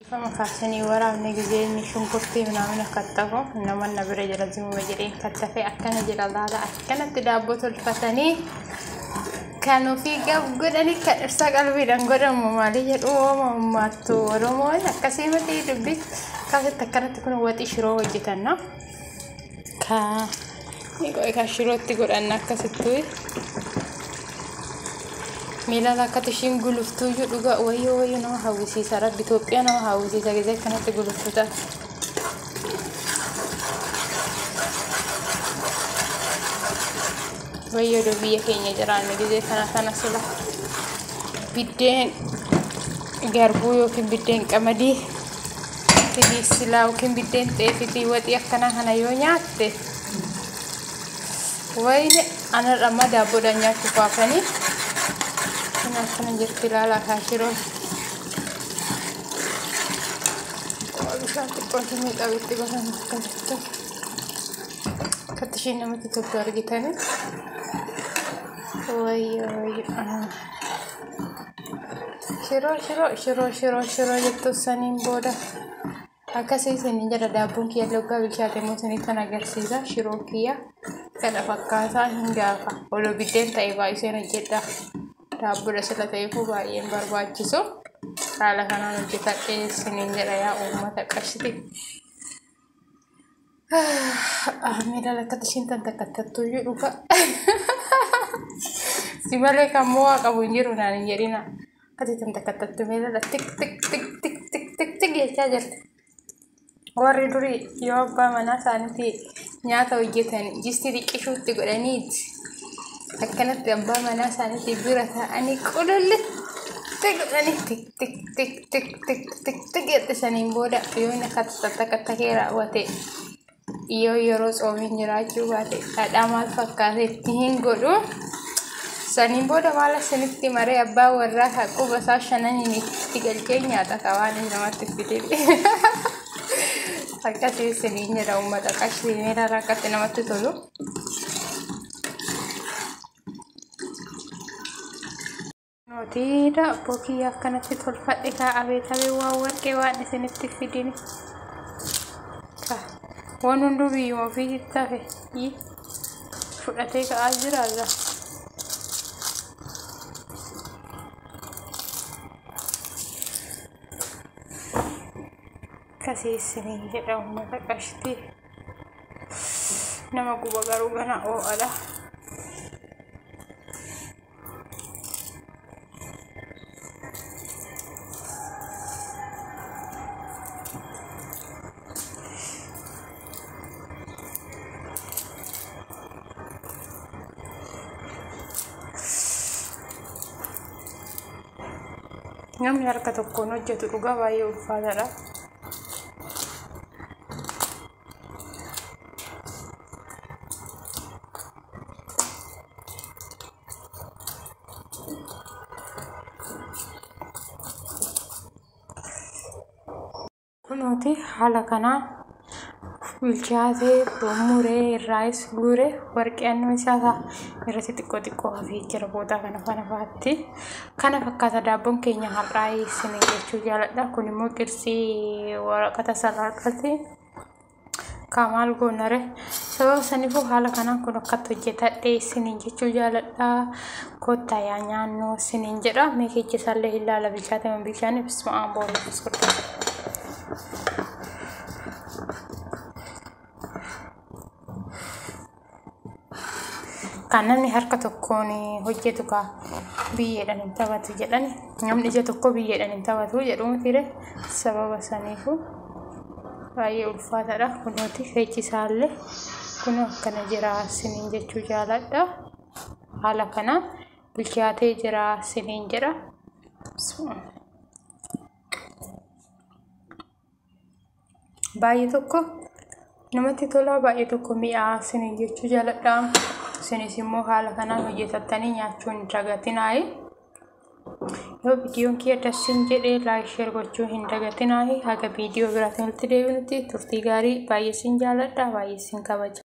Fama kaasanii waraabne gizee inni shunkurtii minaamina kattafu nama na bira jira zimuma jedheen kattafee akkana jira laala akkanatti daabboo tolfatanii kan ofii gab godhanii kan dhirsaa qalbiidhaan godhamu maali jedhu ooma ummaattu Oromoon akkasii miti dubbi akkasitti akkanatti kun waxii shiroo hojjetanna. Ka ni shirootti godhanna akkasittu. Miilaan akkatti ishiin guluftuuyyuu dhugaa wayyoo wayyoo nama hawwisiisa rabbi Itoophiyaa nama hawwisiisa gizee akkanatti guluftu taate. Wayyoo iddoo biyya keenya jiraanne gizee kana kana sila biddeen garbuu yookiin biddeen qamadii silaa yookiin biddeen xeefitii waxii akkanaa kana yoo nyaatte wayne anarra amma daabboodhaan nyaachuuf haafanii. Kun akkana jirti ilaalaa kaashiroon. Bishaan xiqqoo ishee qabetti godhan akkasitti. Akkatti isheen namatti toltu argitanii. Wayyoo wayyoo. Shiroo shiroo shiroo shiroo shiroo jettu saniin booda akkasii isiniin jedha daabboon kiyya loggaa bilchaate immoo isinitti agarsiisa. Shiroo kiyya kana fakkaataa hin gaafa. Odoo biddeen ta'e baay'iseen hojjedha. Daabboodha sila ta'eefuu baay'een barbaachisu. Haala kanaan hojjetadhee isiniin jedha yaa uummata qashti. Miidhaan akkatti ishiin tan takkattattuyyuu dhuga. Si malee kan mo'aa qabu hin jiru naan hin jedhina. Akkatti tan takkattattu miidhaan tik tik tik tik tik tik tik jechaa jirti. Warri durii yoo abbaa manaa isaaniitii nyaata hojjetan jistii xiqqishuutti godhaniiti. Akkanatti abbaa manaa isaaniitii bira taa'anii qulullitti godhanii tik tik tik tik tik tik tik jettisaniin booda yoo inni akka takka raawwate yoo yeroo tsoomiin jiraachuu baate dhadhaa maal fakkaate itti hin godhu. Saniin booda maal isinitti maree abbaa warraa kan quba isaa shananiin itti galchee nyaata ka waan inni namatti fide. Akkasii isiniin jedha uummata qashtii miira akkatti namatti tolu. Nootii daabboo kiyya akkanatti tolfadhe kaa abeet abee waan warqee waan isinitti fidini. Waan hunduu biyyuma ofiitti hafe fudhatee ka'aa jira egaa. Akkasii isiniin jedha uummata qashtii. Nama guba garuu gana oo'adha. Namni harka tokkoon hojjetu dhugaa baay'ee ulfaataadha. Kunooti haala kanaan bilchaatee muree irraayis guure warqee annu isaa irratti xiqqoo xiqqoo hafee jira booda kana kana faatti. Kana fakkaata daabboon keenya har'aa isin jechuu jaaladha. Kun immoo qirsii waraqata sararqati. Kaamaal goonare sababa saniifuu haala kanaan kun akkatti hojjetadhe isiniin jechuu jaaladha. Kottaa yaa nyaannu isiniin jedha. Mee keechi isaallee ilaala bilchaate moo bilchaanne bisma aamboo nufus godha. Kan namni harka tokkoon hojjetu ka biyyeedhaan hin taphatu jedhani. Namni ija tokko biyyeedhaan hin taphatu jedhu mitiire sababa saniifuu baay'ee ulfaataadha. Kunooti fechi isaallee kun akkana jira isiniin jechuu jaaladha. Haala kanaan bilchaatee jira isiniin jedha. Baay'ee tokko namatti tola baay'ee tokko mi'aa isiniin jechuu jaaladha. Isinis immoo haala kanaan hojjetattanii nyaachuu hin dagatinaayi. Yoo viidiyoon kiyya dasin jedhee like share gochuu hin dagatinaayi. Haga viidiyoo biraatiin walitti deebinutti turtii gaarii baay'ee isin jaaladha baay'ee isin kabaja.